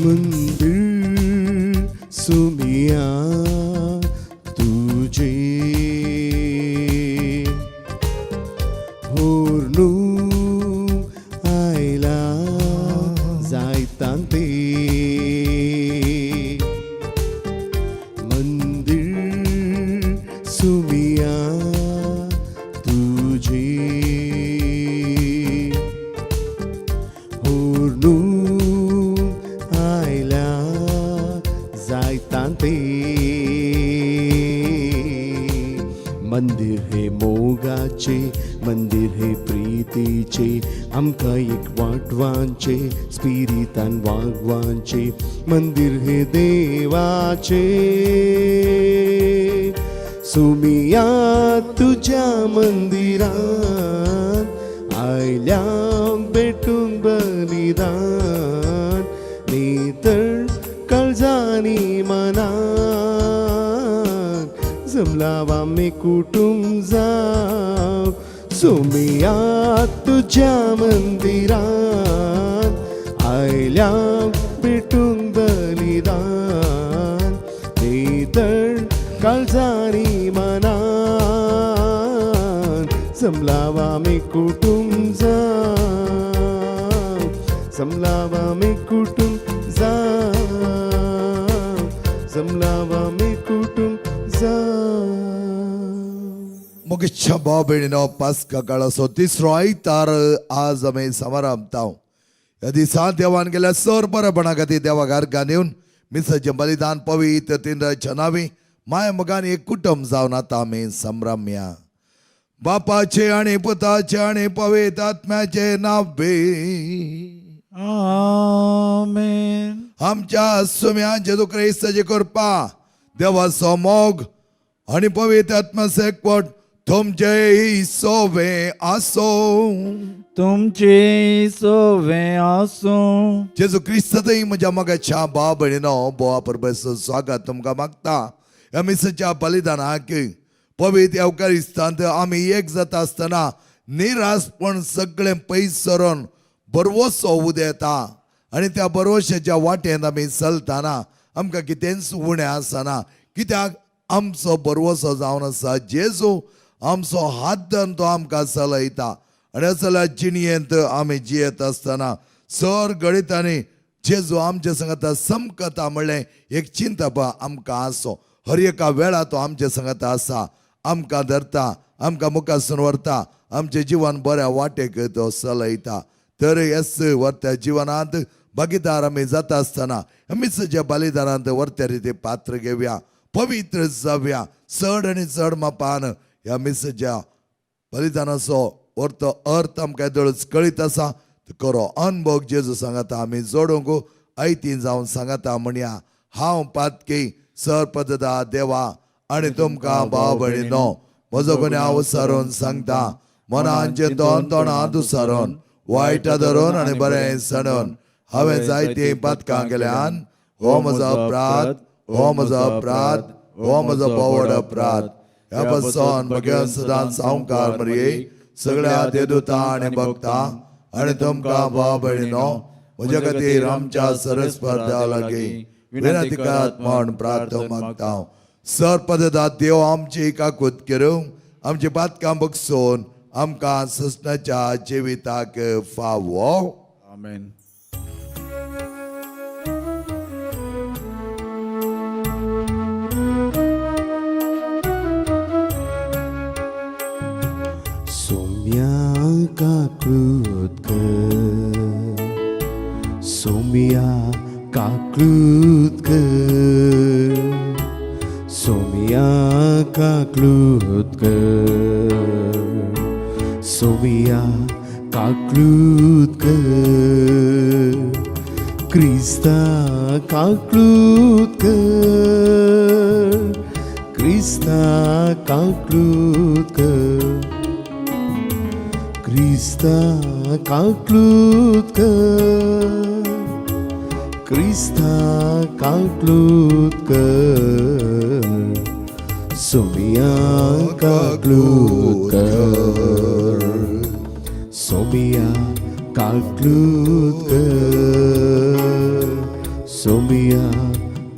मंदिर सुमिया तुझे होर्नू आयला जायतांते मंदिर सुमिया तुझे होर्नू आयला जायतांते मंदिर हे मोगाचे मंदिर हे प्रीतीचे आमकां एक वाटवांचे स्पिरितान वागवांचे मंदिर हे देवाचे सुमिया तुज्या मंदिरान आयल्या भेटूंक बलिदान नितळ काळजानी मनान जमलाव आमी कुटुंब जाव सुमिया तुज्या मंदिरान आयल्या भेटूंक बलिदान नितळ काळजानी मनान जमलाव आमी कुटुंब जाव जमलाव आमी कुटुंब जाव जमलाव आमी कुटुंब जाव. मुख्य भाव भयणीनो, पास्का काळाचो तिसरो आयतार आज आमी समारंभता. ह्या दिसा देवान गेल्या सर बरेपणा खातीर देवाक अर्गां दिवन मिसाचें बलिदान पवित्र तीन नावी माया मोगान एक कुटुंब जावन आतां आमी संभ्रमया. बापाचे आनी पुताचे आनी पवित्र आत्म्याचे नांव. आमेन. आमच्या सुम्या जेजू क्रिस्ताची कृपा, देवाचो मोग आनी पवित्र आत्म्याचो एकवट तुमचे सोवे आसो. तुमचे सोवे आसूं. जेजू क्रिस्तातय म्हज्या मोगाच्या भाव भयणीनो, बोवा परबेचो स्वागत तुमकां मागता. ह्या मिसाच्या बलिदानाक पवित्र येवकारिस्तांत आमी एक जाता आसतना निराशपण सगळें पयस सरून बरवसो उदेता आनी त्या बरवशाच्या वाटेन आमी चलतना आमकां कितेंच उणें आसना, कित्याक आमचो बरवसो जावन आसा जेजू. आमचो हात धरून तो आमकां चलयता आनी असल्या जिणयेंत आमी जियेत आसतना सर गणितांनी जेजू आमच्या संगता समकता म्हणलें एक चिंतप आमकां आसो. हर एका वेळा तो आमच्या संगता आसा, आमकां धरता, आमकां मुखासून व्हरता, आमचें जिवन बऱ्या वाटेक तो चलयता. तर येस व्हरत्या जिवनांत भागीदार आमी जाता आसतना आमीच ज्या बलिदानांत व्हरत्या रिती पात्र घेवया, पवित्र जावया. चड आनी चड मापान ह्या मिसाच्या बलिदानाचो व्हरतो अर्थ आमकां दळच कळीत आसा. करो अनभोग जेजू सांगता आमी जोडूंक आयती जावन सांगता म्हणया. हांव पातकी सर पददा देवा आनी तुमकां भाव भयणीनो म्हजो गुन्यांव सारून सांगता. मनान चिंतून, तोंडांत सारून, वायट धरून आनी बरें सणून हांवें जायतीं पातकां केल्यान. हो म्हजो अपराध, हो म्हजो अपराध, हो म्हजो बोवड अपराध. ह्या पासून भगवान सदांच सावकार मरये, सगळ्या देदुता आनी भक्ता आनी तुमकां भाव भयणीनो म्हज्या खातीर आमच्या सरस्पर देवा लागीं विनंती करात म्हण प्रार्थना मागता. सर पददा देव आमची काकूत करूं, आमची पातकां बगसून आमकां ससनाच्या जिविताक फावो. आमेन. सोम्या काकूत कर, सोम्या काकूत कर, सोम्या काकूत कर, सोम्या काकूत कर, क्रिस्ता काकूत कर, क्रिस्ता काकूत कर, क्रिस्ता काकूत कर, क्रिस्ता काकूत कर, सोमिया काकूत कर, सोमिया काकूत कर, सोमिया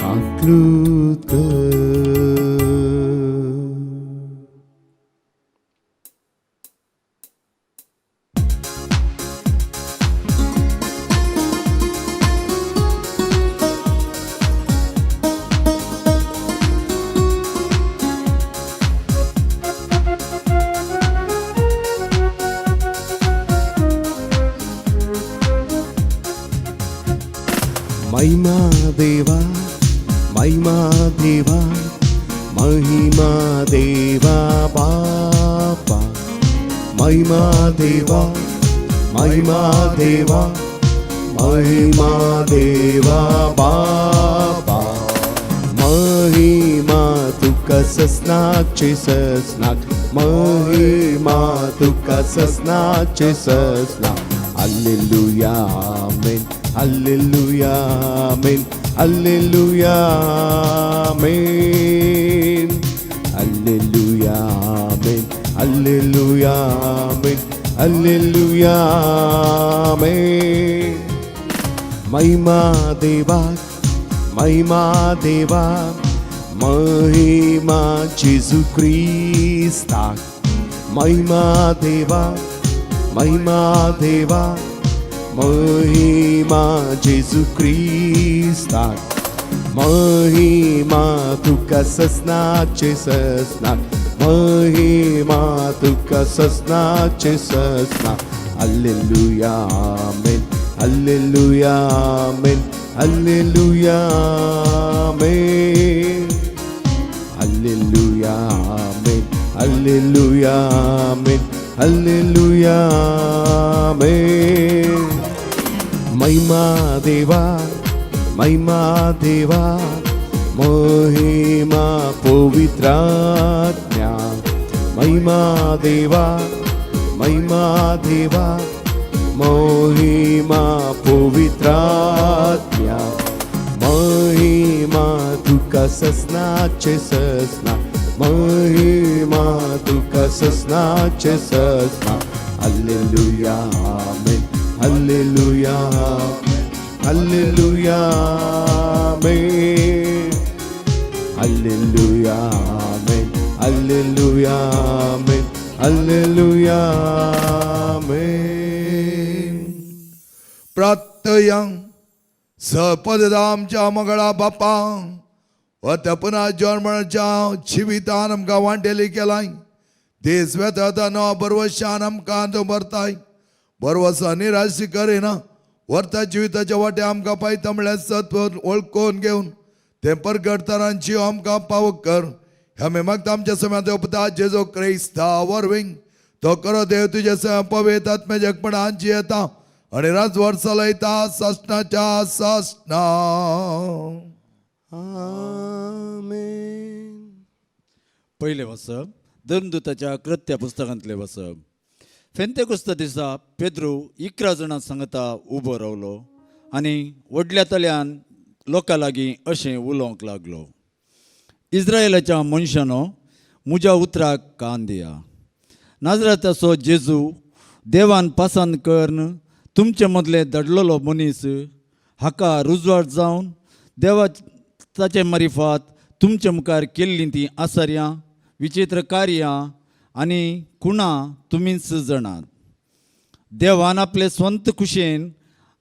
काकलूत कर. महिमा देवा, महिमा देवा, महिमा देवा बापा, महिमा देवा, महिमा देवा, महिमा देवा बापा, महिमा तुका ससनाचे ससनाक, महिमा तुका ससनाचे ससनाक. Alleluia amen, alleluia amen, alleluia amen, alleluia amen, alleluia amen, alleluia amen. महिमा देवा, महिमा देवा, महिमा जेजू क्रिस्ताक, महिमा देवा, महिमा देवा, महिमा जेजू क्रिस्ताक, महिमा तुका ससनाचे ससनाक, महिमा तुका ससनाचे ससनाक. Alleluia amen, alleluia amen, alleluia amen, alleluia amen, alleluia amen, alleluia amen. महिमा देवा, महिमा देवा, महिमा पवित्रात्म्या, महिमा देवा, महिमा देवा, महिमा पवित्रात्म्या, महिमा तुका ससनाचे ससना, महिमा तुका ससनाचे ससना. Alleluia amen, alleluia, alleluia amen, alleluia amen, alleluia amen, alleluia amen. प्रार्थया. सपद आमच्या मंगळा बापा, वता पुन्हा जन्मच्या जिवितान आमकां वांटेली केलाय. देश वेता न बरवशान आमकां तो भरताय, बरवसा निराश करिना. व्हरता जिविताच्या वाटे आमकां पायता म्हळ्यार सत्व वळखून घेवन तें परगटताना जीव आमकां पावक कर. आमी मागता आमच्या समयात उपता जेजो क्रिस्ता वरवीं. तो करो देव तुज्या सम पवित्र आत्म्याच्या एकपणान जियेता आणि राजवट चलयता सासणाच्या सासणा. आमेन. पयलें वसप धर्मदूताच्या कृत्या पुस्तकांतलें वसप. फेंतेकुस्त दिसा पेद्रू 11 जाणां सांगता उबो रावलो आनी व्हडल्या तल्यान लोकां लागीं अशें उलोवंक लागलो, इस्रायलाच्या मनशानो, म्हज्या उतराक कान दिया. नाजराताचो जेजू देवान पासांत करून तुमचे मदले दडलेलो मनीस, हाका रुजवाड जावन देवा ताचे मारिफात तुमचे मुखार केल्लीं तीं आसार्यां, विचित्र कार्यां आनी खुणां तुमीच जाणात. देवान आपले स्वंत खुशयेन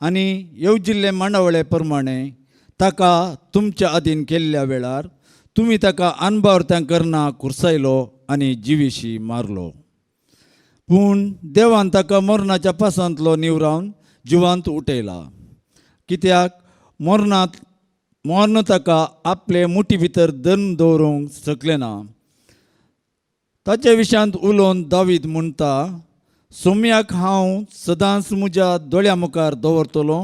आनी येवजिल्ले मांडावळे प्रमाणे ताका तुमच्या आदीन केल्ल्या वेळार तुमी ताका अनबावर्त्यां करना कुर्सायलो आनी जिविशी मारलो. पूण देवान ताका मरणाच्या पासांतलो निवरावन जिवांत उठयला, कित्याक मरणांत मर्ण ताका आपले मुठी भितर दन दवरूंक शकलें ना. ताच्या विशयांत उलोवन दावीद म्हणटा, सोम्याक हांव सदांच म्हज्या दोळ्या मुखार दवरतलो,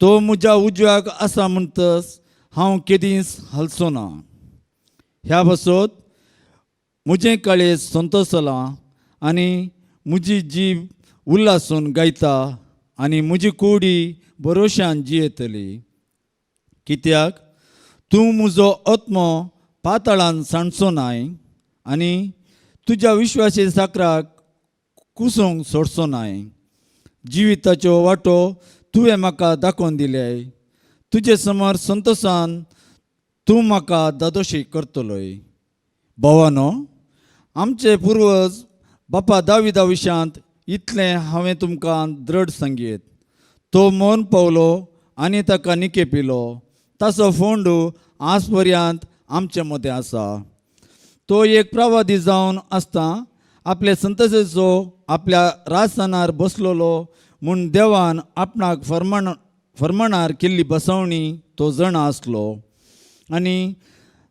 तो म्हज्या उजव्याक आसा म्हणटच हांव केदींच हालचो ना. ह्या बसत म्हजें काळीज संतोसलां आनी म्हजी जीब उल्हासून गायता आनी म्हजी कुडी भरोश्यान जियेतली, कित्याक तूं म्हजो आत्मो पातळान सांडचो नाय आनी तुज्या विश्वासी साकराक कुसूंक सोडचो नाय. जिविताच्यो वाटो तुवें म्हाका दाखोवन दिल्याय, तुजे समोर संतोसान तूं म्हाका दादोशी करतलोय. भावानो, आमचे पुर्वज बापा दाविदा विशांत इतलें हांवें तुमकां द्रढ सांगयत. तो मौन पावलो आनी ताका निके पिलो. ताचो फोंडू आज पर्यंत आमचे मदें आसा. तो एक प्रवादी जावन आसता आपले संतसेचो आपल्या राजस्थानार बसलेलो म्हूण देवान आपणाक फर्माणार केल्ली बसवणी तो जाणा आसलो आनी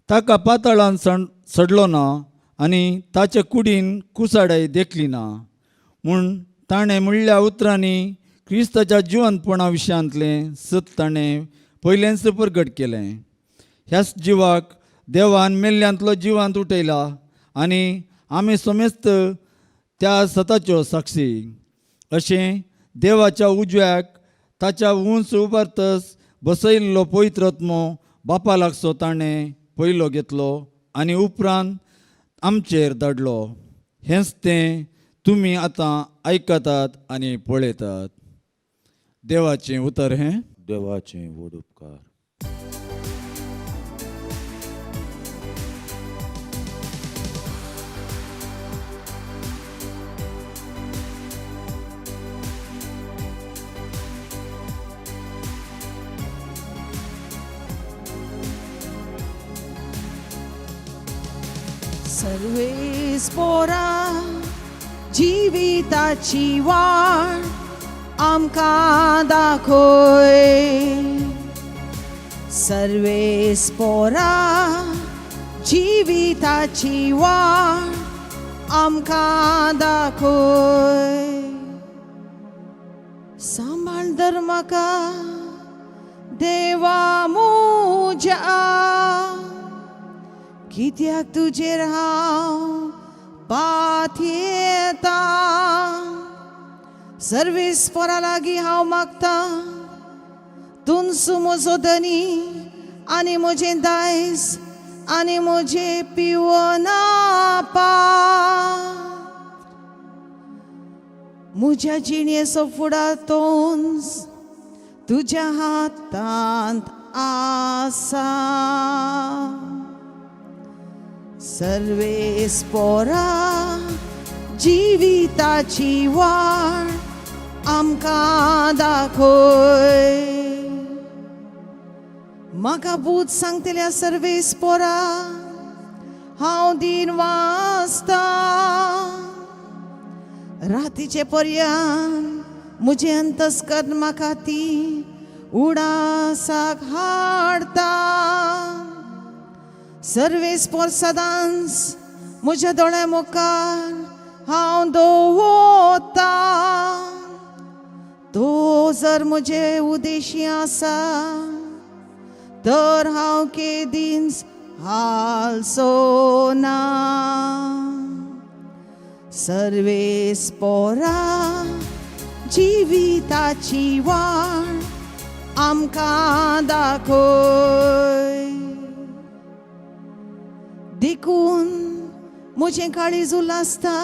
ताका पातळान सडलो ना आनी ताचे कुडीन कुसाडाय देखली ना म्हूण ताणें म्हणल्या उतरांनी क्रिस्ताच्या जिवंतपणा विशयांतलें सत ताणें पयलेंच परगट केलें. ह्याच जिवाक देवान मेल्ल्यांतलो जिवांत उठयला आनी आमी समेस्त त्या सताच्यो साक्षी. अशें देवाच्या उजव्याक ताच्या उंच उबारतस बसयल्लो पवित्र आत्मो बापा लागचो ताणें पयलो घेतलो आनी उपरांत आमचेर धाडलो. हेंच तें तुमी आतां आयकतात आनी पळयतात. देवाचें उतर हें. देवाचे व्हड उपकार. सर्वेस पोरा जिविताची वाट आमकां दाखय. सर्वेस पोरा जिविताची वाट आमकां दाखय. सांबाळ धर म्हाका देवा म्हज्या, कित्याक तुजेर हांव पाथयेता. सर्वीस पोरा लागीं हांव मागता तुमचो म्हजो धनी आनी म्हजें दायज आनी म्हजें पिवनापा. म्हज्या जिणेचो फुडार तोंस तुज्या हातांत आसा. सर्वेस पोरा जिविताची वाट आमकां दाखय. म्हाका बूद सांगतल्या सर्वेस पोरा हांव दीन वाचता. रातीचे पर्यंत म्हजें अंतस्कर्ण म्हाका ती उडासाक हाडता. सर्वेस पोर सदांच म्हज्या दोळ्या मुखार हांव दवरता. तो जर म्हजे उदेशी आसा तर हांव केदींच हालचो ना. सर्वेस पोरा जिविताची वाट आमकां दाखय. देखून म्हजें काळीज उल्हासता,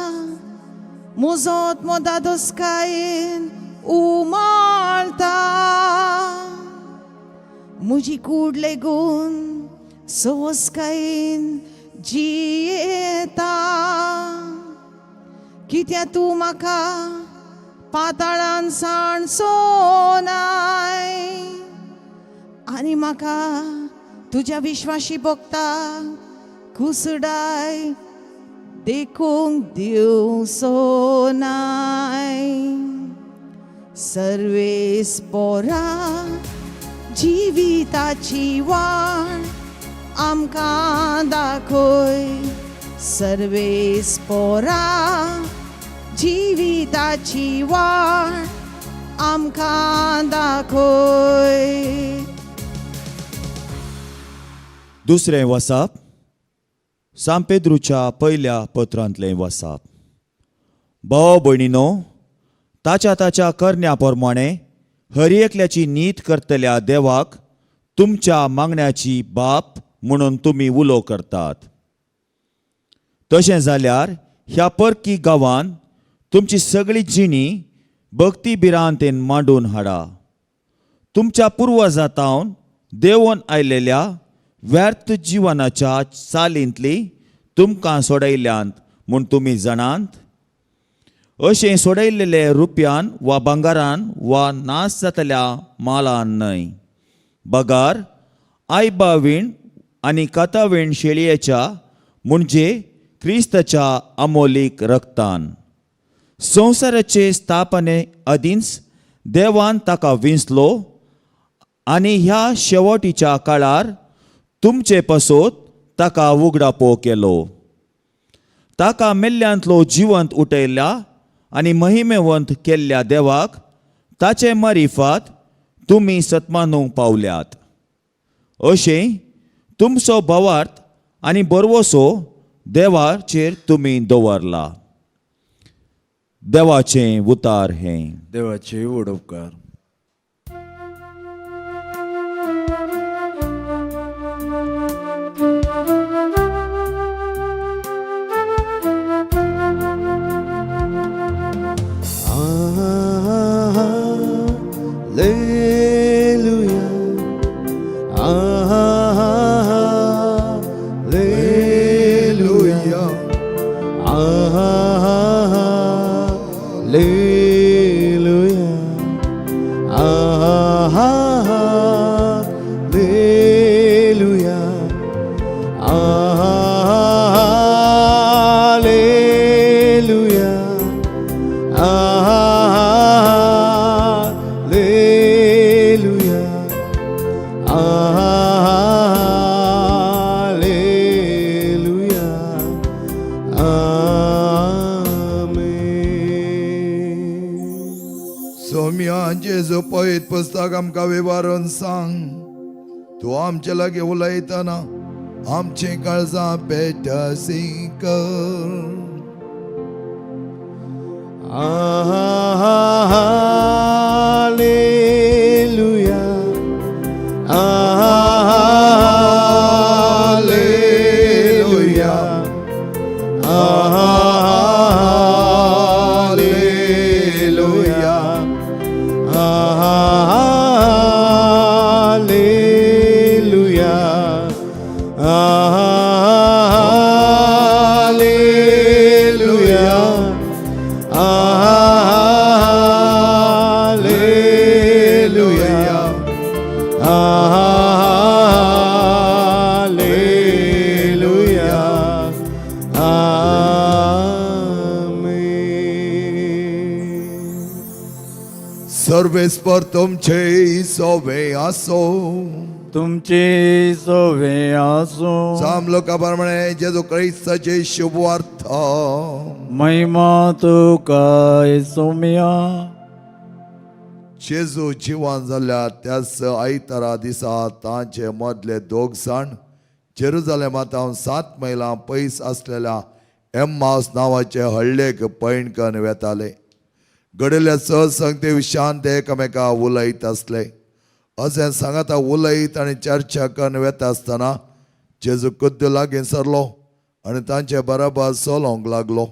म्हजो आत्मो दादोसकायेन उमाळता. म्हजी कूड लेगून सोंसकायेन जियेता. कित्याक तूं म्हाका पाताळान सांडचो नाय आनी म्हाका तुज्या विश्वाशी भोगता कुसडाय देखूंक दिवचो नाय. सर्वेस पोरा जिविताची वाट आमकां दाखय. सर्वेस पोरा जिविताची वाट आमकां दाखय. दुसरें वसाप सांपेद्रूच्या पेद्रूच्या पयल्या पत्रांतलें वसाप. भाव भयणीनो, ताच्या ताच्या करण्या प्रमाणे हर एकल्याची नीत करतल्या देवाक तुमच्या मागण्याची बाप म्हणून तुमी उलो करतात. तशें जाल्यार ह्या परकी गांवान तुमची सगळी जिणी भक्ती भिरांतेन मांडून हाडा. तुमच्या पुर्वजातावन देंवोन आयलेल्या व्यर्थ जिवनाच्या चालींतली तुमकां सोडयल्यांत म्हूण तुमी जाणात. अशें सोडयलेले रुपयान वा भांगरान वा नाश जातल्या मालान न्हय, बगार आयबावीण आनी कथावीण शेळयेच्या म्हणजे क्रिस्ताच्या अमोलीक रक्तान. संवसाराचे स्थापने अदींच देवान ताका विंचलो आनी ह्या शेवटीच्या काळार तुमचे पसोत ताका उगडापो केलो. ताका मेल्ल्यांतलो जिवंत उठयला आनी महिमेवंत केल्ल्या देवाक ताचे मारिफात तुमी सत्मानूंक पावल्यात. अशें तुमचो भावार्थ आनी बरवसो देवाचेर तुमी दवरला. देवाचें उतार हें. देवाचे व्हड उपकार. Alleluia. Alleluia. Alleluia. Alleluia. Alleluia. Alleluia. Alleluia. Amen. Saumya जेजू पवित्र पुस्तक आमकां विवारून सांग, तूं आमचे लागीं उलयतना आमचीं काळजां पेटसी कर. Alleluia. Alleluia. Alleluia. Alleluia. Alleluia. Alleluia. Alleluia. Amen. सर्वेस्पर तुमचे सोवे आसो. तुमचे सोवे आसूं. साम लोका प्रमाणे जेजू क्रिस्ताचे शुभवार्थ. महिमा तुका सोम्या. जेजू जिवन जाल्ल्या त्याच आयतारा दिसा तांचे मदले दोग जाण जेरुजालेमांत 7 मैलां पयस आसलेल्या एम्मास नांवाचे हळ्ळेक पैणकन वेताले. घडिल्ल्या सहसंगते विशयान ते एकामेका उलयत आसले. अशें सांगाता उलयत आनी चर्चा करून वेता आसतना जेजू खुद्द लागीं सरलो आनी तांचे बराबर चलोवंक लागलो,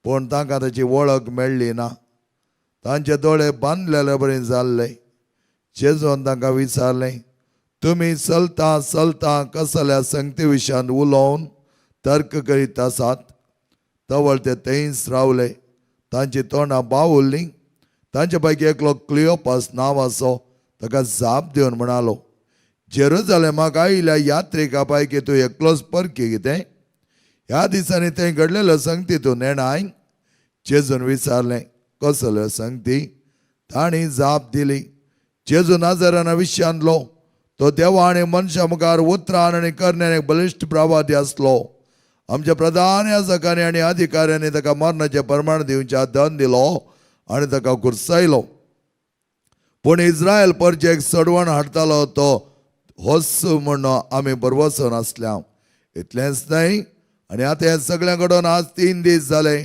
पूण तांकां ताची वळख मेळ्ळी ना. तांचे दोळे बांदलेले बरी जाल्ले. जेजून तांकां विचारलें, तुमी चलता चलता कसल्या संगती विशयान उलोवन तर्क करीत आसात? तवळ ते थंयच रावले. तांची तोंडां बावुल्लीं. तांचे पैकी एकलो क्लियोपास नांवाचो ताका जाप दिवन म्हणालो, जेरुजालेमाक आयिल्ल्या यात्रिका पैकी तूं एकलोच परकी कितें? ह्या दिसांनी थंय घडलेल्यो संगती तूं नेणाय? जेजून विचारलें, कसल्यो संगती? तांणी जाप दिली, जेजू नाजराना विशयांतलो तो देवा आनी मनशा मुखार उतरान आनी करण्यान एक बलिश्ट प्रवादी आसलो. आमच्या प्रधान याजकांनी आनी अधिकाऱ्यांनी ताका मरणाचें प्रमाण दिवच्या दंड दिलो आनी ताका कुर्सायलो. पूण इस्रायल परजेक सडवण हाडटालो तो होच म्हूण आमी बरवसून आसल्या. इतलेंच न्हय, आनी आतां हें सगळें घडोवन आज 3 दीस जाले.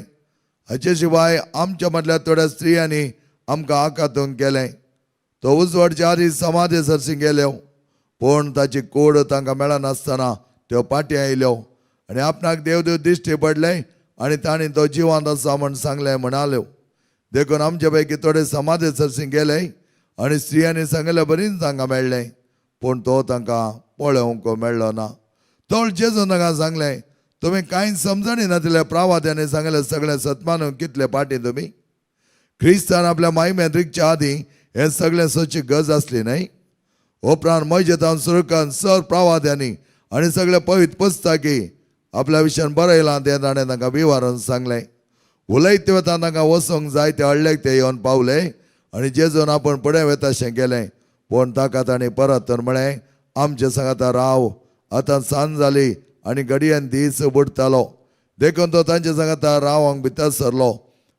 हाचे शिवाय आमच्या मदल्या थोड्या स्त्रियांनी आमकां आकातूंक केलें. तो उजवाडच्या आदी समाधी सरशी गेल्यो, पूण ताची कूड तांकां मेळनासतना त्यो पाटी आयल्यो आनी आपणाक देवदेव दिश्टी पडले आनी तांणी तो जिवांत आसा म्हूण सांगलें म्हणाल्यो. देखून आमचे पैकी थोडे समाधी सरशी गेले आनी स्त्रियांनी सांगले बरीच तांकां मेळ्ळें. पूण तो तांकां पळोवंक मेळ्ळो ना. तोळ जेजून तांकां सांगलें, तुमी कांय समजणी नातिल्ल्या प्रावाद्यांनी सांगलें सगळें सतमानून कितले पाटी तुमी. क्रिस्तान आपल्या माहिमेंत रिगच्या आदीं हें सगळें सोची गरज आसली न्हय. उपरांत मजेतान सुरू सर प्रावाद्यांनी आनी सगळे पवित्र पुस्तकी आपल्या विशयान बरयलां तें ताणें तांकां विवारून सांगलें. उलयत वता तांकां वचूंक जाय ते हडलेक ते येवन पावले आनी जेजून आपूण फुडें वताशें केलें. पूण ताका तांणी परत तर म्हळें, आमचे सांगाता राव, आतां सांज जाली आनी घडयेन दीस बुडटालो. देखून तो तांचे सांगाता रावंक भितर सरलो.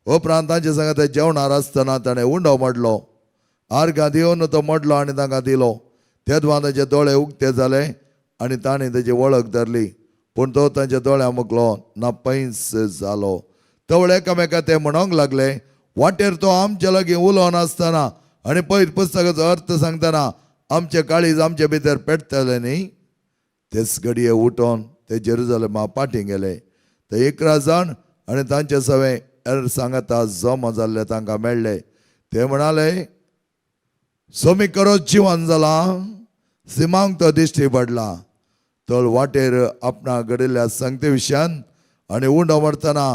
उपरांत तांचे सांगाता जेवणार आसतना ताणें उंडो मोडलो, आर्गां दिवन तो मोडलो आनी तांकां दिलो. तेदवां ताचे दोळे उक्ते जाले आनी ताणें ताची वळख धरली, पूण तो तांच्या दोळ्यां मुखलो ना पैंस जालो. तवळ एकामेका ते म्हणूंक लागले, वाटेर तो आमचे लागीं उलोवन आसतना आनी पयर पुस्तकाचो अर्थ सांगतना आमचे काळीज आमचे भितर पेटतले न्ही. तेच घडये उठोन ते जेरुजलेमा पाटी गेले. ते 11 जाण आनी तांचे सवें हेर सांगाता जमा जाल्ले तांकां मेळ्ळे. ते म्हणाले, सोमी करोच जिवन जाला, सिमांक तो दिश्टी पडला. तळ वाटेर आपणा घडिल्ल्या संगते विशयान आनी उंडो मारतना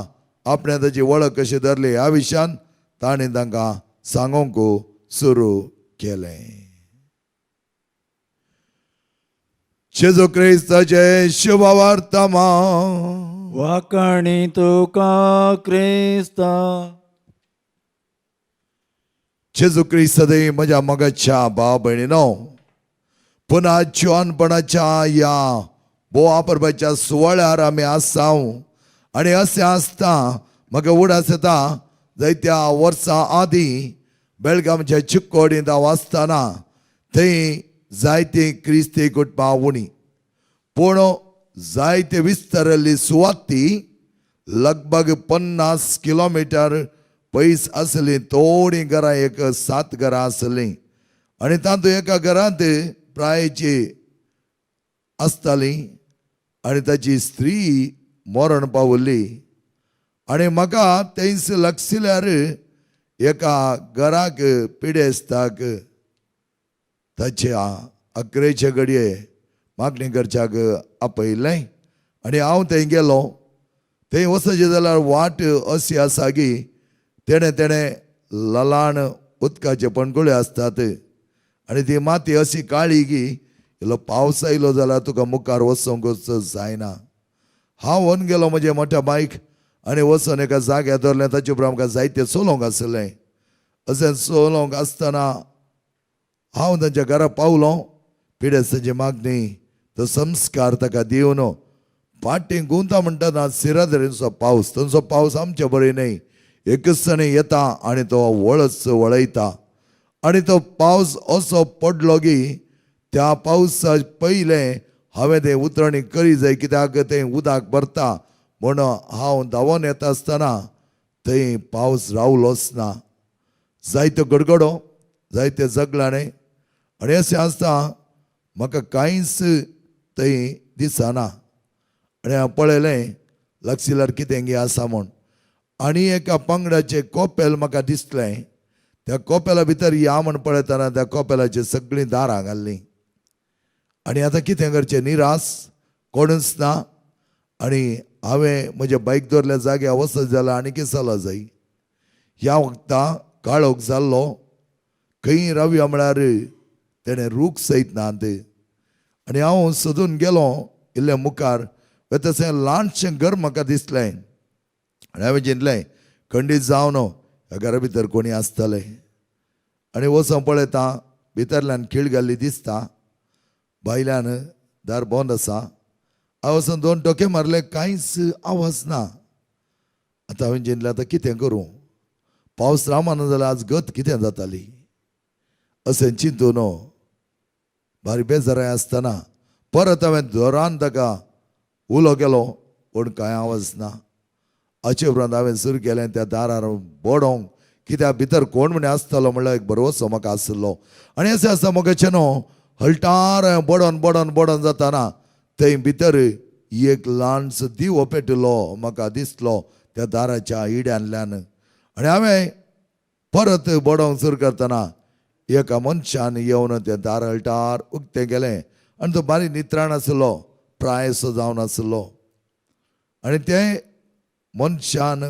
आपणें ताची वळख कशी धरली ह्या विशयान तांणी तांकां सांगूंक सुरू केलें. जेजू क्रिस्ताचे शुभवार्तमान. वाकणी तुका क्रिस्ता. जेजू क्रिस्त सदैव म्हज्या मोगाच्या भाव भयणीनो, पुन्हा जिवनपणाच्या ह्या बोवा परबाच्या सुवाळ्यार आमी आसा. आनी अशें आसता म्हाका उडास येता, जायत्या वर्सां आदीं बेळगांवच्या चिक्कोडींत हांव आसतना थंय जायती क्रिस्ती कुटुंबां उणी, पूण जायते विस्तारिल्ली सुवात ती लगभग 50 किलोमिटर पयस आसली. थोडीं घरां, एक 7 घरां आसलीं आनी तातूंत एका घरांत प्रायची आसताली आनी ताची स्त्री मरण पावल्ली. आनी म्हाका तेंच लागशिल्यार एका घराक पिडेस्ताक ताच्या अकरेचे घडये मागणी करच्याक आपयलें आनी हांव थंय गेलो. थंय वचचें जाल्यार वाट अशी आसा की तेणें तेणें ललाण उदकाचे पणकुळे आसतात आनी ती माती अशी काळी की इल्लो पावस आयलो जाल्यार तुका मुखार वचूंकच जायना. हांव व्हरून गेलो म्हजे मोठ्या बायक आनी वचून एका जाग्यार दवरलें. ताचे उपरांत आमकां जायतें चलोवंक आसलें. अशें चलोवंक आसतना हांव तांच्या घरा पावलो. पिडेस्तांची मागणी तो संस्कार ताका दिवन फाटीं गुंता म्हणटा ना सिरादरींचो पावस, थंयचो पावस आमचे बरे न्हय, एकच जाणी येता आनी तो वळच वळयता. आनी तो पावस असो पडलो की त्या पावसा पयलें हांवें तें उतरणी करी जाय, कित्याक तें उदक भरता म्हूण हांव धांवोन येता आसतना थंय पावस रावलोच ना. जायतो गडगडो, जायते जगलाणें आनी अशें आसता म्हाका कांयच थंय दिसना. आनी हांव पळयलें लागशिल्यार कितें गे आसा म्हूण, आनी एका पंगडाचें कोपेल म्हाका दिसलें. त्या कोपेला भितर या म्हण पळयतना त्या कोपेलाची सगळीं दारां घाल्लीं. आनी आतां कितें करचें, निरास, कोणूच ना. आनी हांवें म्हजें बायक दवरल्या जाग्यार वचत जाल्यार आनी कितें चलो जाय. ह्या वखता काळोख जाल्लो, खंय रावया म्हळ्यार तेणें रूख सयत ना. आनी हांव सोदून गेलो इल्लें मुखार, तशें ल्हानशें घर म्हाका दिसलें. आनी हांवें चिंतलें खंडीत जावन ह्या घरा भितर कोणी आसतलें. आनी वचोन पळयता भितरल्यान खीळ घाल्ली दिसता, भायल्यान दार बंद आसा. हांव वचून 2 टोके मारले, कांयच आवाज ना. आतां हांवें चिंतलें आतां कितें करूं, पावस रावना जाल्यार आज गत कितें जाताली अशें चिंतून भारी बेजाराय आसतना परत हांवें जोरान ताका उलो केलो, पूण कांय आवाज ना. हाचे उपरांत हांवें सुरू केलें त्या दारार बडोवंक, कित्याक भितर कोण म्हण आसतलो म्हणल्यार एक भरवसो म्हाका आशिल्लो. आनी अशें आसता म्हाका न्हू हळटार बडोवन बडोवन बडोवन जाताना थंय भितर एक ल्हानसो दिवो पेटिल्लो म्हाका दिसलो त्या दाराच्या इड्यांतल्यान. आनी हांवें परत बडोवंक सुरू करतना एका मनशान येवन तें दार अल्टार उक्तें केलें आनी तो बारीक नित्राण आसलो, प्रायसो जावन आसलो. आनी तें मनशान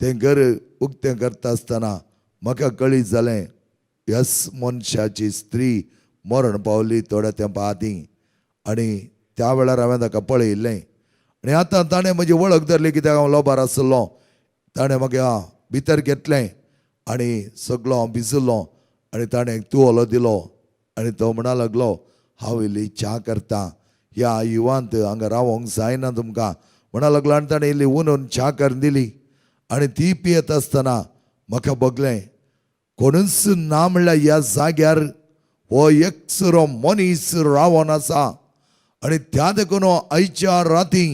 तें घर उक्तें करता आसतना म्हाका कळीत जालें, ह्याच मनशाची स्त्री मरण पावली थोड्या तेंपा आदीं. आनी त्या वेळार हांवें ताका पळयिल्लें. आनी आतां ताणें म्हजी वळख धरली, कित्याक हांव लोबार आसलो. ताणें म्हाका भितर घेतलें आनी सगलो हांव भिजलो आनी ताणें एक तुवलो दिलो आनी तो म्हणा लागलो, हांव इल्ली च्या करता, ह्या युवांत हांगा रावोंक जायना तुमकां म्हणा लागलो. आनी ताणें इल्ली उनून च्या करून दिली आनी ती पियेत आसतना म्हाका भोगलें, कोणूच ना म्हणल्यार ह्या जाग्यार हो एकसुरो मनीस रावोन आसा. आनी त्या देखून आयच्या राती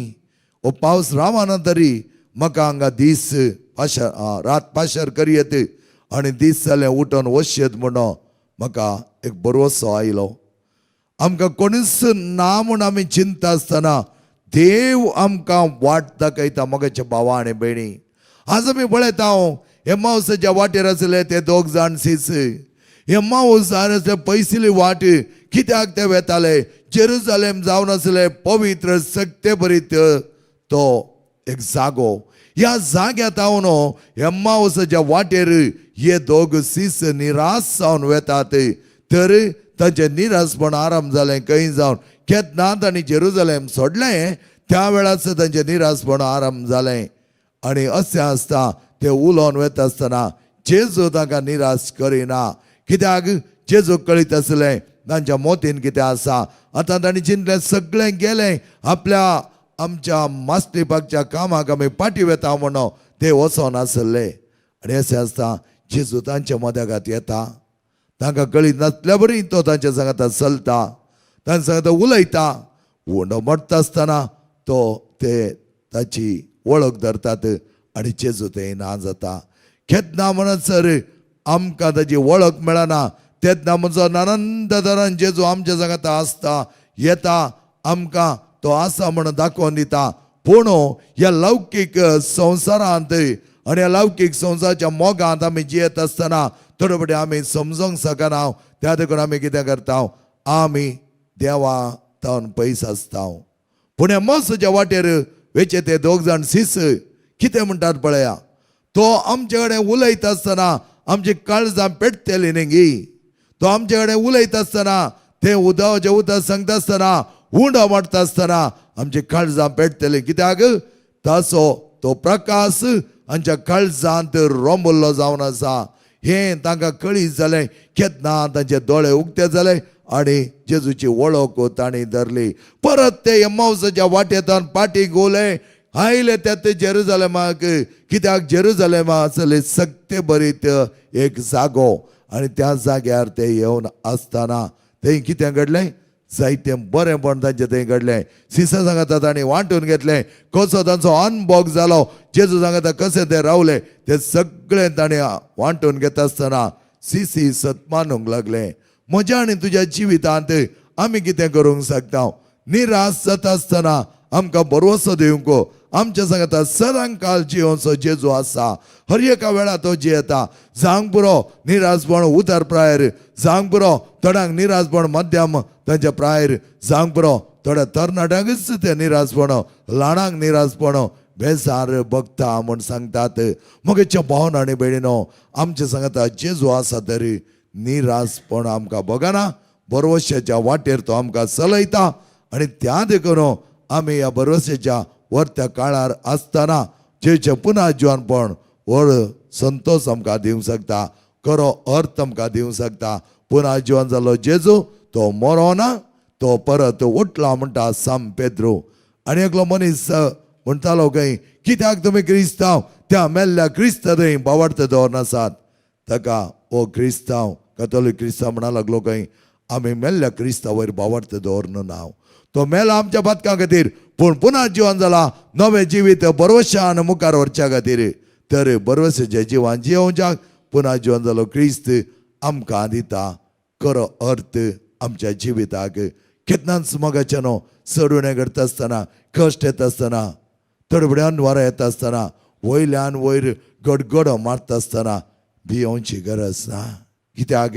हो पावस रावना तरी म्हाका हांगा दीस पाशार, रात पाशार करयेत आनी दीस जालें उठोन वचयेत म्हणून म्हाका एक भरवसो आयलो. आमकां कोणूच ना म्हूण आमी चिंता आसतना देव आमकां वाट दाखयता. मोगाच्या भावा आनी भयणी, आज आमी पळयता हांव एम्माउसाच्या वाटेर आसले ते दोग जाण सीस. एम्माउस आसले पयसुली वाट, कित्याक ते वेताले? जेरुजालेम जावन आसले पवित्र सक्ते भरीत तो एक जागो. ह्या जाग्या तावन एम्माउसाच्या वाटेर हे दोग सीस निराश जावन वेतात. तर तांचें निराशपण आराम जालें खंय जावन केन्ना तांणी जेरुजालेम सोडलें त्या वेळार तांचें निराशपण आराम जालें. आनी अशें आसता ते उलोवन वता आसतना जेजू तांकां निराश करिना, कित्याक जेजू कळीत आसलें तांच्या मोतीन कितें आसा. आतां तांणी चिंतलें सगळें गेलें, आपल्या आमच्या मास्टीपाकच्या कामाक आमी फाटीं वेता म्हणून ते वचोन आसले. आनी अशें आसता जेजू तांच्या मद्यागात येता, तांकां कळीत नासल्या बरी तो तांच्या सांगाता चलता, तांच्या सांगाता उलयता. उंडो मोडटा आसतना तो ते ताची वळख धरतात आनी जेजू ते ना जाता. केन्ना म्हणत सर आमकां ताची वळख मेळना तेन्ना म्हणचो अनंत तरान जेजू आमच्या सांगाता आसता, येता, आमकां तो आसा म्हणून दाखोवन दिता. पूण ह्या लौकीक संवसारांत आनी ह्या लौकीक संवसाराच्या मोगांत आमी जियेत आसतना थोडे फावटी आमी समजोंक शकना. त्या देखून आमी कितें करता, आमी देवा तावन पयस आसता. पूण ह्या मोसाच्या वाटेर वेचे ते दोग जाण सीस कितें म्हणटात पळया. तो आमचे कडेन उलयता आसतना आमची काळजां पेटतली न्ही गी. तो आमचे कडेन उलयता आसतना ते उदकाचें उदक सांगता आसतना उंडो मारता आसतना आमची काळजां पेटतली, कित्याक ताचो तो प्रकाश आमच्या काळजांत रोंबल्लो जावन आसा. हें तांकां कळीत जालें केन्ना तांचे दोळे उक्ते जाले आनी जेजूची वळख तांणी धरली. परत ते एम्माउसाच्या वाटेंतल्यान पाटी गोले आयले त्या जेरुजालेमाक, कित्याक जेरुजालेमा आसले सक्ते भरीत एक जागो. आनी त्या जाग्यार ते येवन आसतना थंय कितें घडलें, जायतें बरेंपण तांचें थंय घडलें. सिसा सांगता तांणी वांटून घेतलें, कसो तांचो अनभोग जालो, जेजू सांगता कशें ते रावले ते सगळें तांणी वांटून घेता आसतना सिसी सत मानूंक लागले. म्हज्या आनी तुज्या जिवितांत आमी कितें करूंक शकता? निराश जाता आसतना आमकां भरवसो दिवंक आमच्या सांगता सदांकाल जियोवचो जेजू आसा. हर एका वेळा तो जियेता. जावंक पुरो निराशपण उतर प्रायर, जावंक पुरो थोड्यांक निराशपण मध्यम तांच्या प्रायर, जावंक पुरो थोड्या तरणाट्यांकूच ते निराशपण, ल्हानांक निराशपण बेजार बघता म्हूण सांगतात. मगेच्या भावन आनी भयणीनो, आमच्या सांगता जेजू आसा तरी निराशपण आमकां बगना, भरवश्याच्या वाटेर तो आमकां चलयता. आनी त्या देखून आमी ह्या भरवश्याच्या वरत्या काळार आसतना जेचे पुनः जिवनपण व्हड संतोश आमकां दिवंक शकता, खरो अर्थ आमकां दिवंक शकता. पुनः जिवन जालो जेजू तो मरोना, तो परत उठला म्हणटा साम पेद्रो. आनी एकलो मनीस म्हणटालो खंय, कित्याक तुमी क्रिस्तांव त्या मेल्ल्या क्रिस्ता थंय बावडते दवरनासात? ताका हो क्रिस्तांव कथोलीक क्रिस्तांव म्हणा लागलो खंय, आमी मेल्ल्या क्रिस्ता वयर बावडते दवरन नांव. तो मेला आमच्या पातकां खातीर, पूण पुनः जिवन जाला नवें जिवीत भरवशान मुखार व्हरच्या खातीर. तर भरवशाच्या जिवान जियोवच्याक पुनः जिवन जालो क्रिस्त आमकां दिता खरो अर्थ आमच्या जिविताक. केन्नाच मोगाचें न्हू चड उणें घडटा आसतना, कश्ट येता आसतना, थोडे अनवारा येता आसतना, वयल्यान वयर गडगडो मारता आसतना भियोवची गरज ना, कित्याक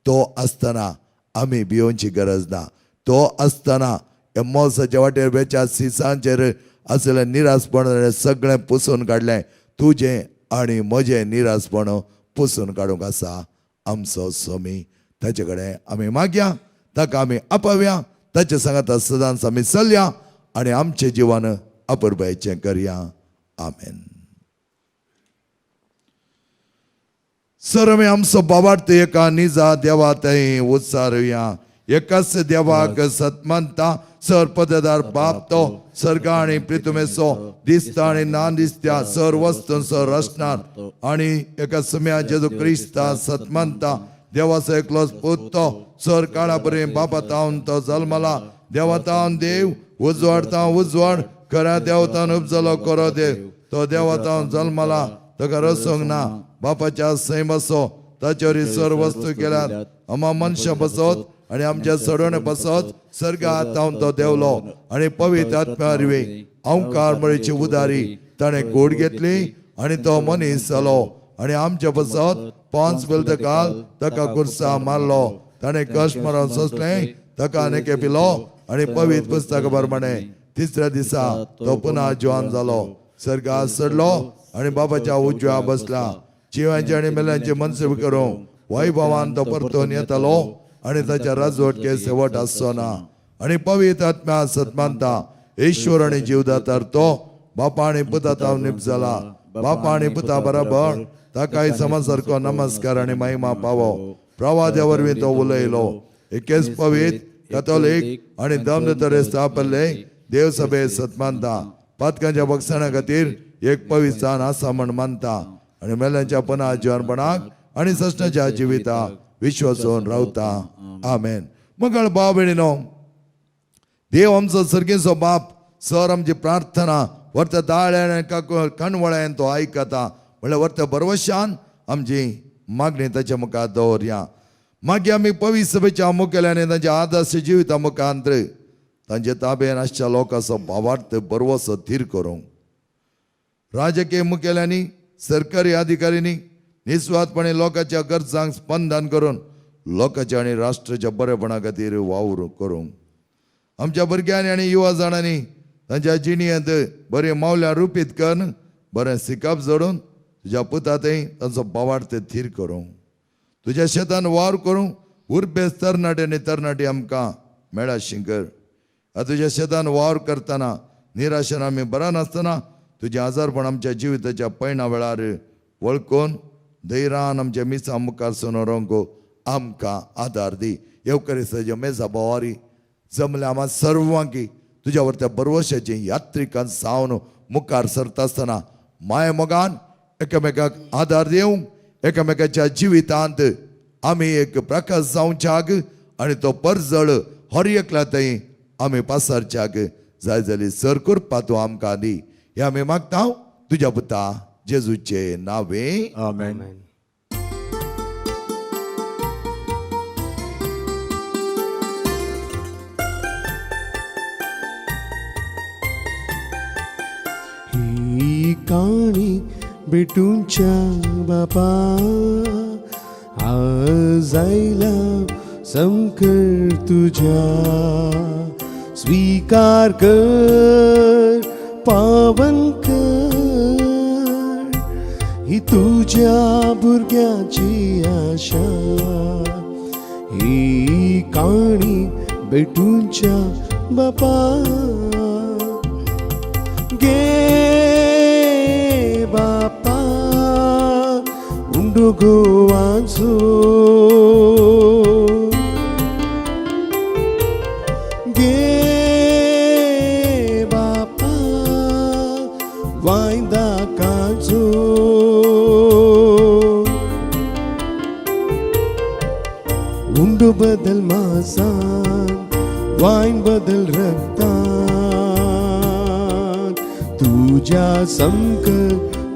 तो आसतना आमी भियोवची गरज ना. तो आसतना ह्या मोसाच्या वाटेर वेच्या सिसांचेर आसलें निरासपण सगळें पुसून काडलें. तुजें आनी म्हजें निरासपण पुसून काडूंक आसा आमचो स्वामी. ताचे कडेन आमी मागया, ताका आमी आपोवया, ताचे सांगाता सदांच आमी चलया आनी आमचें जिवन अपुरबायेचें करया. आमेन. सर आमी आमचो बाबार्थ एका निजा देवा थंय उत्सारुया. एकाच देवाक सतमानता, सर पददार बाप तो सर्ग आनी प्रितुमेसो दिसता आनी ना दिसत्या सर वस्तू सर रचणार आनी एका सम्या जेजू क्रिस्ता सतमानता, देवाचो एकलोच पूत तो सर काळा पर्यंत बापा तावन तो जल्मला, देवा तावन देव, उजवाड तावन उजवाड, खऱ्या देवतान उपजलो खरो देव, तो देवा तावन जल्मला, ताका रसूंक ना, बापाच्या सैम असो, ताचेर सर वस्तू केल्यात, आमा मनशां बसत आनी आमच्या सडवणे बसत सर्गात तावन तो देवलो आनी पवित्र आत्म्या वरवीं अंकार मळीची उदारी ताणें गोड घेतली आनी तो मनीस जालो आनी आमच्या बसत 5 वेलतकाल ताका कुर्सा मारलो. ताणें कश्ट मरण सोंसलें, ताका नेके पिलो आनी पवित्र पुस्तका प्रमाणे तिसऱ्या दिसा तो पुन्हा जिवान जालो, सर्गात चडलो आनी बाबाच्या उजव्या बसला. जिवांचे आनी मेल्यांचे मनसेव करूंक वैभवान तो परतून येतलो आनी ताच्या राजवटके शेवट आसचो ना. आनी पवित्र आत्म्या सतमानता, ईश्वर आनी जीवदातार तो बापा आनी पुता तावन निपजला, बापा आनी पुता बराबर ताकाय समासारको नमस्कार आनी महिमा पावो. प्रवाद्या वरवीं तो उलयलो. एकेच पवित्र कथोलीक आनी दमदतरे स्थापल्ले देवसभे सतमानता, पातकांच्या बक्षणा खातीर एक पवित्र स्थान आसा म्हण मानता आनी मेल्यांच्या पुना जिवनपणाक आनी सश्णाच्या जिविता विश्वासून रावता. आमेन. मगळ भाव भयणीनो, देव आमचो सर्गीचो बाप सर आमची प्रार्थना वर्त दाळ्यान कणवळ्यान तो आयकता म्हणल्यार वर्त बरवशान आमची मागणी ताच्या मुखार दवरया. मागीर आमी पवित्र सभेच्या मुखेल्यानी तांच्या आदर्श जिविता मुखांत तांचे ताबेन आसच्या लोकांचो भावार्थ बरवसो थीर करूंक, राजकीय मुखेल्यांनी, सरकारी अधिकाऱ्यांनी निस्वार्थपणे लोकांच्या गरजांक स्पंदन करून लोकांच्या आनी राष्ट्राच्या बरेपणा खातीर वावर करूंक, आमच्या भुरग्यांनी आनी युवा जाणांनी तांच्या जिणेंत बरें मावल्या रुपीत करून बरें सिकाप जोडून तुज्या पुता थंय तांचो भावार्थ थीर करूंक, तुज्या शेतान वावर करूंक उर्बेस तरणाटे आनी तरणाटी आमकां मेळा शिंकर. तुज्या शेतान वावर करतना निराशेन आमी बरा नासतना तुजें आजारपण आमच्या जिविताच्या पयणा वेळार वळखून धैर्यान आमच्या मिसां मुखार सोनोरोंक आमकां आदार दी. येवकरिस्ताच्या मेजा बोवारी जमल्या आमा सर्वांकी तुज्या वरत्या बरवशाचे यात्रिकान सावन मुखार सरता आसतना माय मोगान एकामेकाक आदार दिवंक, एकामेकाच्या जिवितांत आमी एक प्रकाश जावच्याक आनी तो परजळ हर एकल्या थंय आमी पासारच्याक जाय जाली सर करपा तूं आमकां दी. हें आमी मागता तुज्या पुता जेजूचे नावे. आमेन. ही काणी भेटूंच्या बापा आज आयला संकर तुझ्या, स्वीकार कर पावन कर ही तुझ्या भुरग्याची आशा. ही काणी भेटूंच्या बापा गे बापा उंडो गोवाचो, गे बापा वायदा काचो, उंडो बदल मासान वायन बदल रक्तान, तुझ्या संक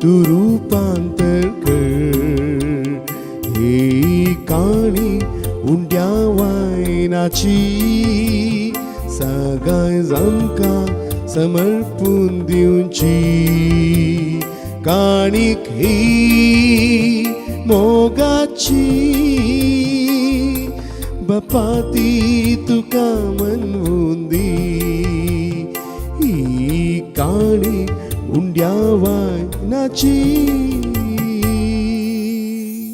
तू रूपांतर कर. ही काणी उंड्या वायनाची सगाय आमकां समर्पून दिवची, काणीक ही मोगाची. बापा ती तुका मनवुंदी ही काणी उंड्या वायनाची.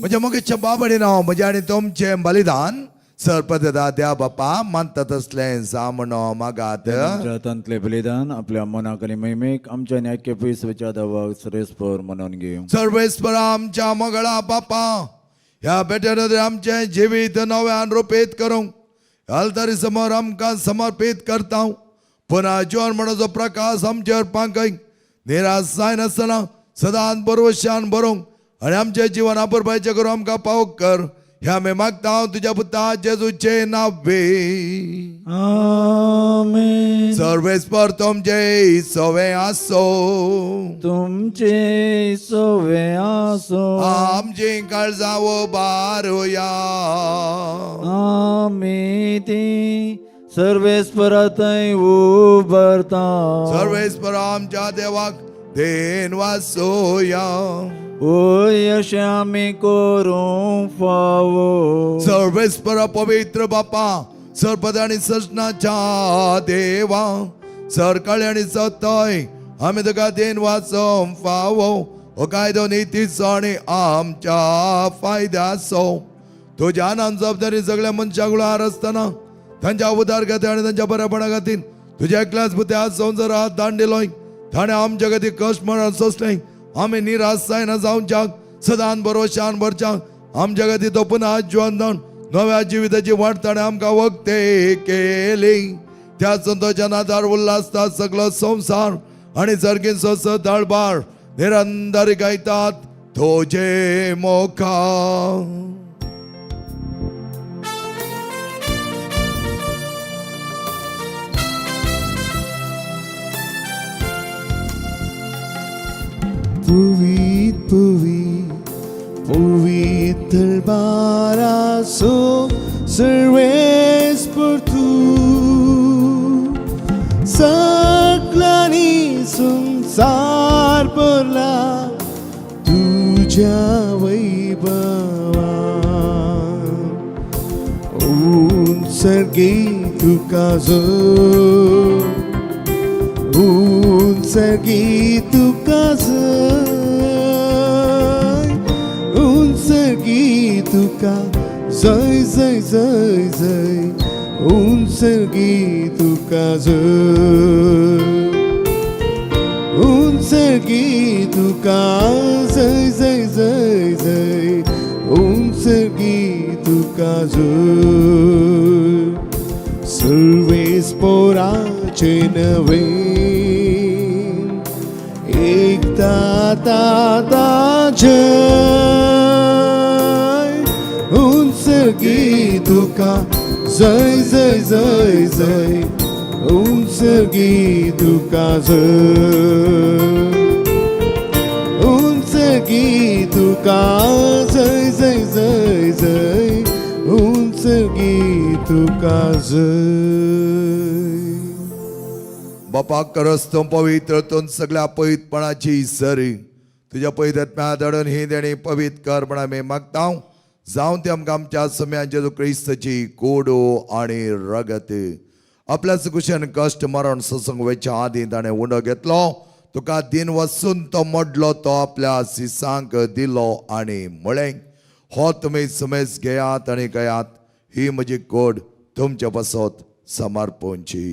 म्हज्या मोगेच्या बाबडी नांव म्हजें आनी तुमचें बलिदान सरपदा द्या बापा मानता तसलें जामणो मागात. आमच्या हातांतलें बलिदान आपल्या मनाक आनी महिमेक आमच्या न्यायके पयसच्या दावाक सरेस्पर म्हणून घेवं. सर्वेस्पर आमच्या मंगळा बापा, ह्या बेट्यान आमचें जिवीत नव्यान रुपेत करूंक आल्तारी समोर आमकां समर्पीत करता. पुन्हा जिवन म्हणचो प्रकाश आमचेर पांकय निराश जायनासतना सदांच बरोवशान बरोवंक आनी आमचें जिवन अपुरबायचें करून आमकां पावक कर. ह्या आमी मागता तुज्या पुता जेजूचे नावे. आमेन. सर्वेस्पर तुमचे सवे आसो. तुमचे सवे आसो. आमची काळजां उबारुया. आमी ती सर्वेस्परा थंय उबरता. सर्वेस्पर आमच्या देवाक then वासोया. ओय अशें आमी करूंक फावो. सर्वेस्पर पवित्र बापा, सरपद आनी सजनाच्या देवा, सरकाळी आनी सतय आमी तुका then वाचोवंक फावो. हो कायदो नितीचो आनी आमच्या फायद्याचो. तुज्या नान जबाबदारी सगळ्या मनशाक गुळार आसतना तांच्या उदार खातीर आनी तांच्या बरेपणा खातीर तुज्या एकल्याच पुत्या संवसारात दान दिलोय. ताणें आमच्या खातीर कश्ट मरण सोंसलें. आमी निराश जायना जावच्याक सदान बरोशान भरच्याक आमच्या खातीर तो पुन्हा जिवन जावन नव्या जिविताची वाट ताणें आमकां वक्ते केली. त्या संतोषान आदार उल्हासता सगळो संवसार आनी सर्गीन सोस दळबार निरंतर गायतात तुजे मोखा. पुवीत पुवी पुवीत दरबारासो सर्वेस्पर तूं सगळ्यांनी संवसार भरला तुज्या वैभवान. उत्सर्गी तुका जय, उत्सर्गी तुका जय, उत्सर्गी तुका जय जय जय जय, उत्सर्गी तुका जय, उत्सर्गी तुका जय जय जय जय, उत्सर्गी तुका जय. सर्वेस्पोराचे नवे एकता ताता जय, उत्सर्गी तुका जय जय जय जय, उत्सर्गी तुका जय, उत्सर्गी तुका जय जय जय जय, उत्सर्गी तुका जय. बापा करस तूं पवित्र तूं सगळ्या पवित्रपणाची सरी तुज्या पवित्र धाडून ही देणी पवित्र कर म्हण आमी मागता. जावं ते आमकां आमच्या सम्यान जेजू क्रिस्ताची कोडो आनी रगत. आपल्या कुशन कश्ट मरण सोसूंक वयच्या आदीं ताणें उंडो घेतलो. तुका दिन वचून तो मोडलो, तो आपल्या सिसांक दिलो आनी म्हळें, हो तुमी सुमेज घेयात आनी घेयात, ही म्हजी कोड तुमचे पासत समर्पणची.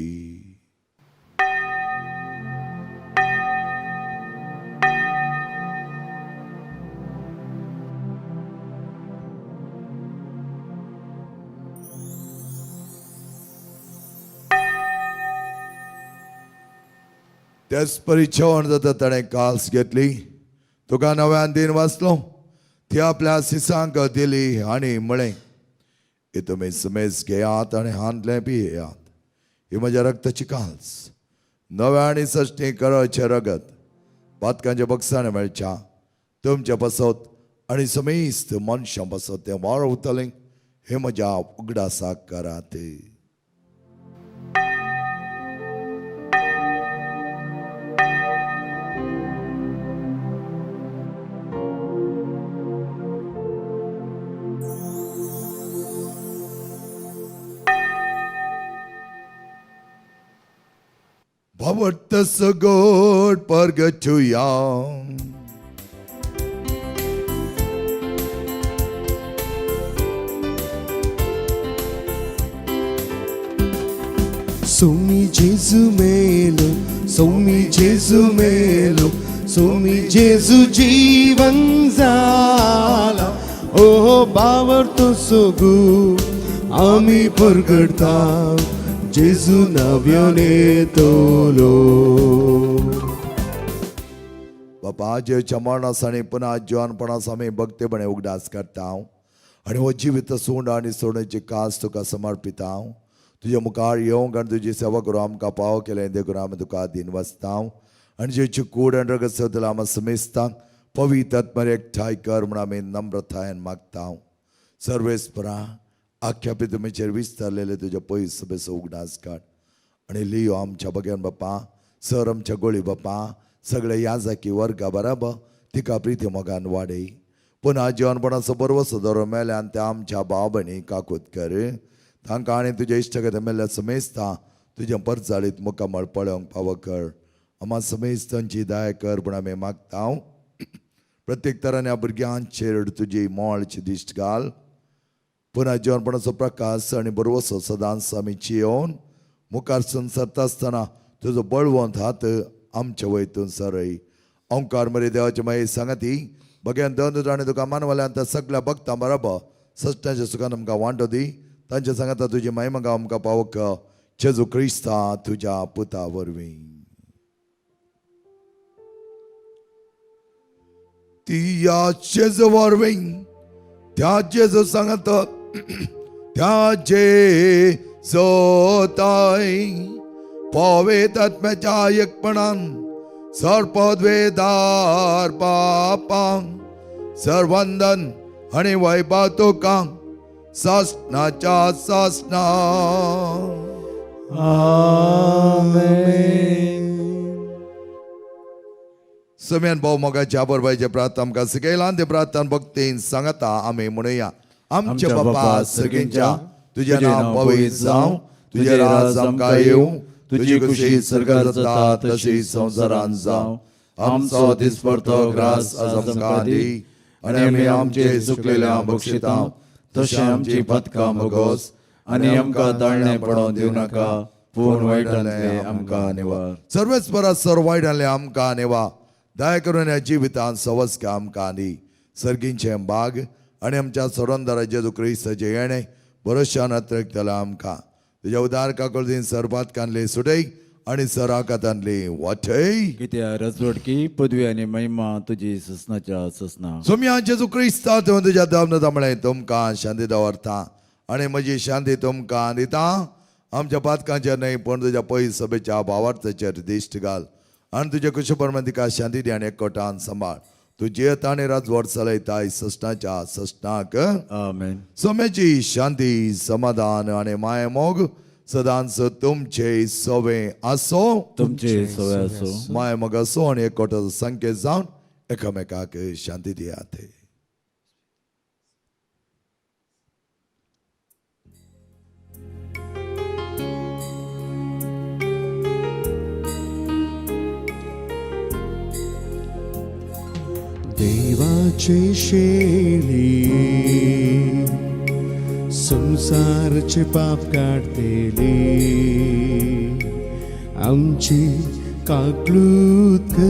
त्याच परी जेवण जाता ताणें काल्स घेतली, तुका नव्यान दिन वाचलो, ती आपल्या सिसांक दिली आनी म्हळें, हे तुमी सुमेज घेयात आनी हांतलें पियेयात, ही म्हज्या रक्ताची काल्स, नव्या आनी सश्टी करचे रगत, पातकांच्या बक्षाने मेळच्या तुमच्या पासत आनी समेस्त मनशां पासत तें वाळवतलें, हें म्हज्या उगडासाक करात. बावडत सगोड परगटुया. Somi Gesù melo, Somi Gesù melo, Somi Gesù जीवन झाला. ओ बावरतो सोगू आम्ही परगडता जेजू नव्याने तोलो. बापा, जेच्या मरणास आनी पुन्हा जिवानपणास आमी भक्तेपणे उगडास करता आनी हो जिवीत सोंड आनी सोडण्याची कास तुका समर्पिता. तुज्या मुखार येवंक आनी तुजी सेवा करूं आमकां पाव केलें देखून आमी तुका दिन वसता. आनी जेची कूड आनी रगत सदला आमी समेस्तांक पवित्र आत्म्यार एकठांय कर म्हूण आमी नम्रतायेन मागता. सर्वेस्परा, आख्या पितुमेचेर विस्तारलेले तुज्या पयस सभेचो उगडास काड आनी लियो आमच्या बग्यान बापा, सर आमच्या गोळी बापा, सगळे याजाकी वर्गा बराबर तिका प्रिती मोगान वाडय. पुन्हा जिवनपणाचो बरवसो दवरून मेल्यान त्या आमच्या भाव भयणी काकूत कर. तांकां आनी तुज्या इश्टगत मेल्ल्या समेस्ता तुज्या परजाळीत मुखामळ पळोवंक पावो कर. आमा समेस्तांची दया कर म्हूण आमी मागता. प्रत्येक तरान ह्या भुरग्यांचेर तुजी मोळची दिश्ट घाल. पुन्हा जिवनपणाचो प्रकाश आनी बरवसो सदांच आमी चियोवन मुखार सरता आसतना तुजो बळवंत हात आमच्या वयतून सरय. ओंकार मरे देवाचे मागीर सांगाती बग्यान दोन आनी तुका मानवल्यान त्या सगळ्या भक्तां बरोबर सश्टाच्या सुखान आमकां वांटो दी. तांच्या सांगाता तुजी महिमा आमकां पावक जेजू क्रिस्ता तुज्या पुता वरवीं. ती जेजू वरवीं त्या जेजू सांगत त्या जे जोताय पवेत आत्म्याच्या एकपणान सर्पद्वेदार पापां सर्वंदन आनी वैभव तुका सासणाच्या सासणा. समेन भाव मोगाच्या बरोबरचे प्रार्थना आमकां शिकयला ते प्रार्थना भक्तीन सांगता आमी म्हणुया. आमच्या बापा सगळ्यांच्या, तुजें नांव पवित्र जावं, तुजें राज आमकां येवं, तुजी खुशी स्वर्गात जाता तशी संवसारांत जावं. आमचो दिसपडतो ग्रास आज आमकां दी आनी आमी आमचे चुकलेल्या बक्षिता तशें आमची पथकां भोगोस आनी आमकां ताळणें पडोवंक दिवं नाका, पूण वायटांतलें आमकां निवार. सर्वेच परत सर वायटांतलें आमकां नेवा. दया करून ह्या जिवितांत सवस्क आमकां दी. सर्गींचें बाग आनी आमच्या सोडोनदारा जेजू क्रिस्ताचें येणें भरोश्यान अत्रकतलें आमकां. तुज्या उदार काकुळतीन सरपातकांतली सुटय आनी सराकातांतली वाटय. कित्या रजवडकी पदवी आनी महिमा तुजी ससनाच्या ससना. सोम्या जेजू क्रिस्ता, तुवें तुज्या दमन म्हळें तुमकां शांती दवरता आनी म्हजी शांती तुमकां दिता. आमच्या पातकांचेर न्हय पूण तुज्या पयस सभेच्या भावार्थाचेर दिश्ट घाल आनी तुज्या कुशप्रमाण तिका शांती दी आनी एकवटान सांबाळ. तूं जियेता आनी राजवट चलयताय सश्टाच्या सश्टाक. आमेन. सोम्याची शांती, समाधान आनी मायमोग सदांच तुमचे सवे आसो. तुमचे सवय आसो. मायमोग आसो आनी एकवटाचो संकेत जावन एकामेकाक शांती दियात. देवाचे शेळी संसारचे पाप काडतेली, आमची काकलूत कर.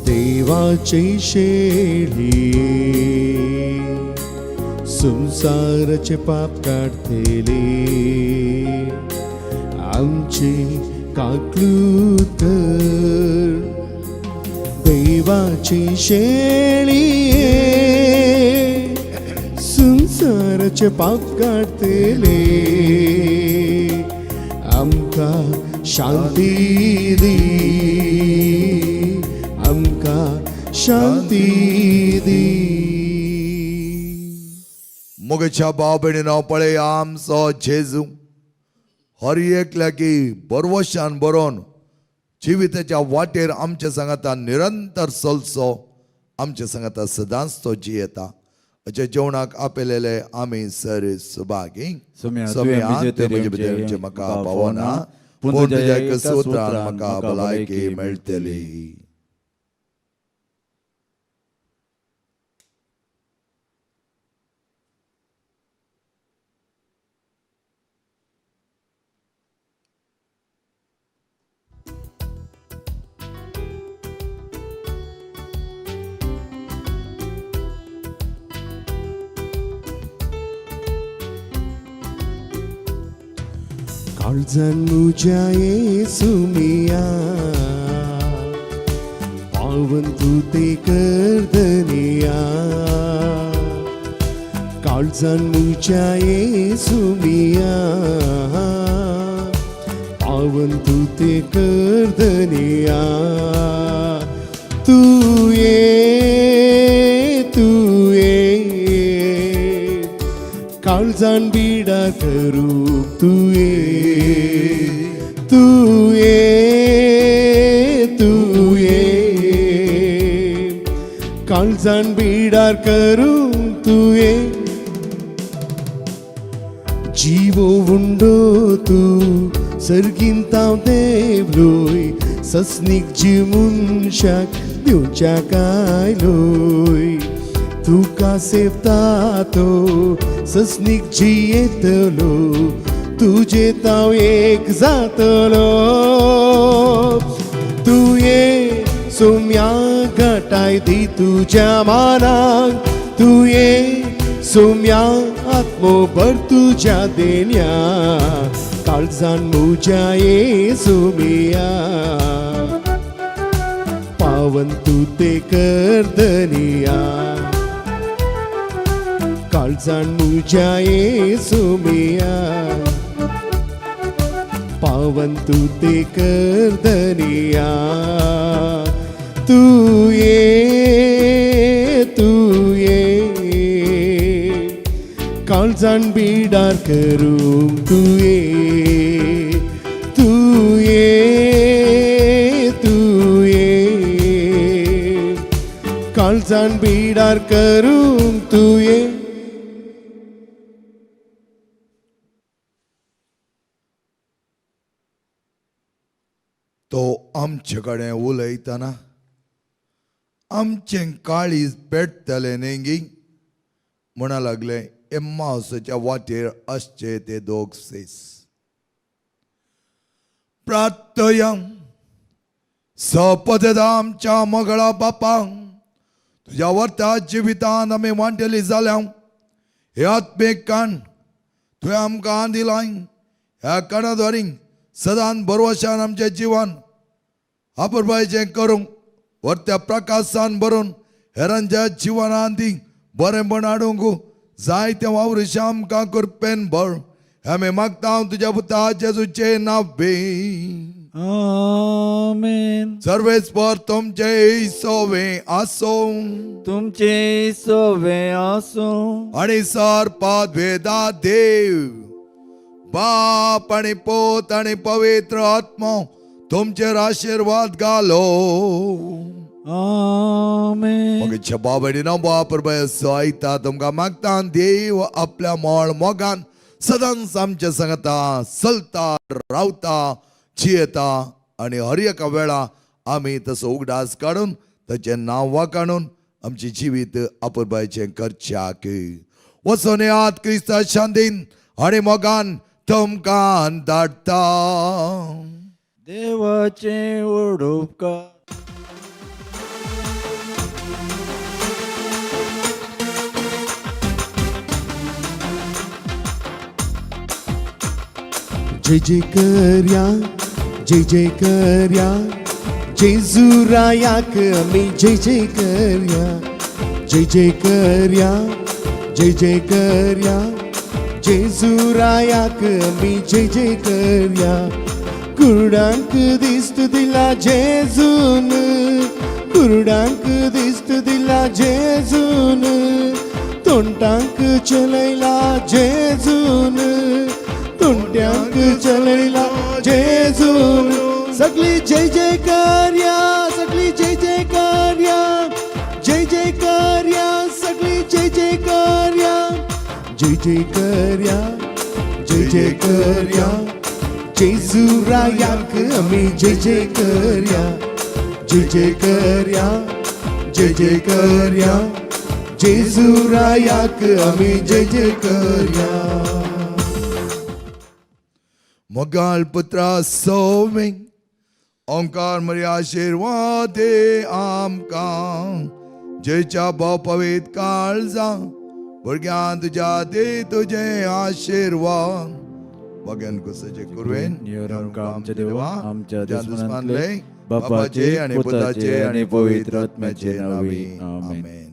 देवाचे शेळी संसारचे पाप काडतेली, आमची काकलूत कर. देवाची शेळी संसाराचे पाप काडतेले, आमकां शांती दी, आमकां शांती दी. मोगेच्या भाव भयणीनो, पळय आमचो जेजू हर एकल्याकी बरवशान बरोवन जिविताच्या वाटेर आमच्या सांगाता निरंतर चलचो. आमच्या सांगाता सदांच तो जियेता. अशें जेवणाक आपयलेले आमी सर सुभागी. सोम्या, सोम्या, तुवें तुवें म्हजे म्हजे भितर येवचें म्हाका पावना. पूण तुज्या एका सूत्रान म्हाका भलायकी मेळटली. काळजान म्हज्या येसुमिया पावन तूं ते कर धनिया. काळजान म्हज्या येसुमिया पावन तूं ते कर धनिया. तूं ये तूं ये काळजान बिडा करूंक तूं ये तूं ये तूं ये काळजान बिडार करूंक तूं ये. जिवो उंडो तूं सर्गींत हांव देवलोय सस्नीक जीव मनशाक दिवच्याक आयलोय. तुका सेवता तो सस्नीक जियेतलो तुजे तांव एक जातलो. तूं ये सोम्या घटाय दी तुज्या मानाक तूं ये सोम्या आत्मो भर तुज्या देण्या. काळजान म्हज्या येसुमिया पावन तूं ते कर धनिया. काळजान म्हज्या येसुमिया पावन तूं ते कर धनिया. तूं ये तूं ये काळजान बिडार करूंक तूं ये तूं ये तूं ये काळजान बिडार करूंक तूं ये. तो आमचे कडेन उलयतना आमचें काळीज पेटतलें न्ही म्हणा लागले एम्मावसाच्या वाटेर आसचे ते दोग सीस. प्रार्थया. सपदता आमच्या मगळा बापा, तुज्या वर्ता जिवितान आमी वांटेली जाल्या हे आत्मीक काण तुवें आमकां दिलाय. ह्या काणा द्वारी सदां बरवशान आमचें जिवन आपुरबायचें करूंक वर्त्या प्रकाशान भरून हेरांच्या जिवनान ती बरेंपण हाडूंक जायते वावरुशा आमकां करपेन बळ आमी मागता तुज्या पुता जेजूचें नांव. आमेन. सर्वेस्पर तुमचे सोवे आसो तुमचे सोवे आसूं. आणि सर पदवेदा देव बाप आणि पोत आणि पवित्र आत्मा तुमचेर आशीर्वाद घालो. आमेन. मग बाबडी बापर आयता तुमकां मागता देव आपल्या मोळ मोगान सदांच आमच्या सांगता चलता रावता जियेता आणि हर एका वेळा आमी तसो उगडास काडून ताचें नांव वाकाणून आमचें जिवीत आपुरबायचें करच्याक वचोन याद क्रिस्ता शांतीन आणि मोगान तुमकां धाडटा. देवाचे व्हड उपकार. जय जय करया जय जय करया जेजू रायाक आमी जय जय करया जय जय करया जय जय करया जेजू रायाक आमी जय जय करया. कुरडांक दिस्त दिला जेजून कुरडांक दिस्त दिला जेजून तोंडांक चलयला जेजून तुंट्यांक चलयला जेजून. सगळी जय जय करया सगळी जय जय करया जय जय करया सगळी जय जय करया जय जय करया जय जय करया जेजू रायाक आमी जय जय करया, जय जय करया, जय जय करया, जेजू रायाक आमी जय जय करया. मोगाळ पुत्रा सोवे ओंकार मरी आशिर्वाद दे आमकां, जेच्या भाव पवित काळजा भुरग्यां तुज्या दे तुजे आशिर्वाद. भगन कुसचे कुरवेन आमच्या देवा, आमच्या दुस्मानले दुस्मानांतले, बापाचे आणि पुताचे आणि पवित्र आत्म्याचे नावे, आमेन.